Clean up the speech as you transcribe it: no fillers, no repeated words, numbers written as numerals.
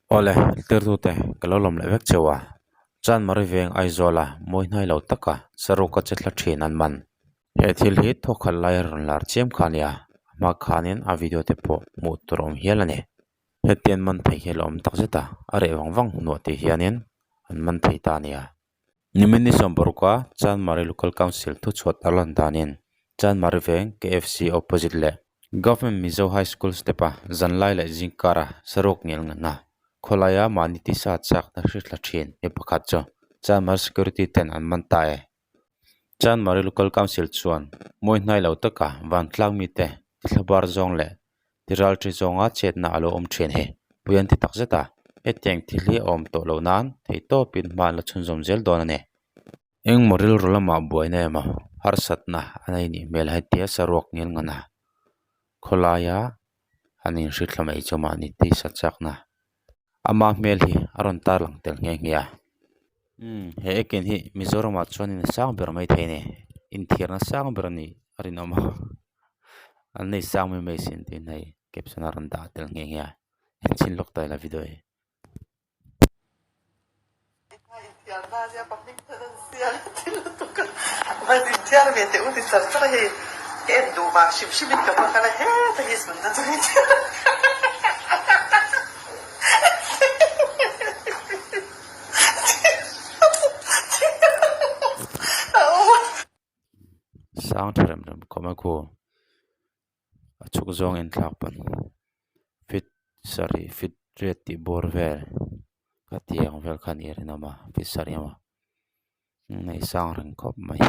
Awle, tirtute ka lo lawm leh vek cheu a, Chanmari veng Aizawla mawi hnai lo taka saruka che thla thin an man. He thil hi thawkhat laia rawn lar chiam kha a nia, a hma khanin a video te pawh hmuh tur a awm hial a ni. Heti an man thei hi a la awm tak zet a, a reh vang vang hnuah tih hianin an man thei ta a nia. Nimin ni sawmparuk-a Chanmari Local Council thuchhuat a lan danin Chanmari veng KFC opposite leh Government Mizo High School step-a zanlai leh zingkara saruak ngel ngan a, khawlaia mahni tisa chakna hri thla thin mi pakhat chu Chanmari security ten an man ta e. Chanmari Local Council chuan mawi hnai lo taka vantlang mite tithlabar zawng leh Tiral ṭhi zawnga chetna a lo awm ṭhin hi pui an ti tak zet a, hetiang thil hi a awm tawh loh nan theihtawpin hma an la chhunzawm zel dawn a ni. Engmaw rilru lamah buaina emaw harsatna a nei nih hmel a hetia saruak ngel ngan a, khawlaia an inhri thla mai chu mahni tisa chakna ama hmel hi a rawn tarlang tel nghe nghe a. Umm he ekin hi Mizoramah chuanin a sang ber maithei a ni inthiarna sang ber a nih a rinawm a. An nei sang mai mai sin tih hei caption a rawn dah tel nghe nghe a en chhin lawk ta ila video hi. Sang tha rem rem khawp a khu a chhuk zawng in thlak pawn feet sarih feet riat tih bawr vel khatiang vel kha a nih a rinawm a feet sarih emaw a nei sang reng khawp mai.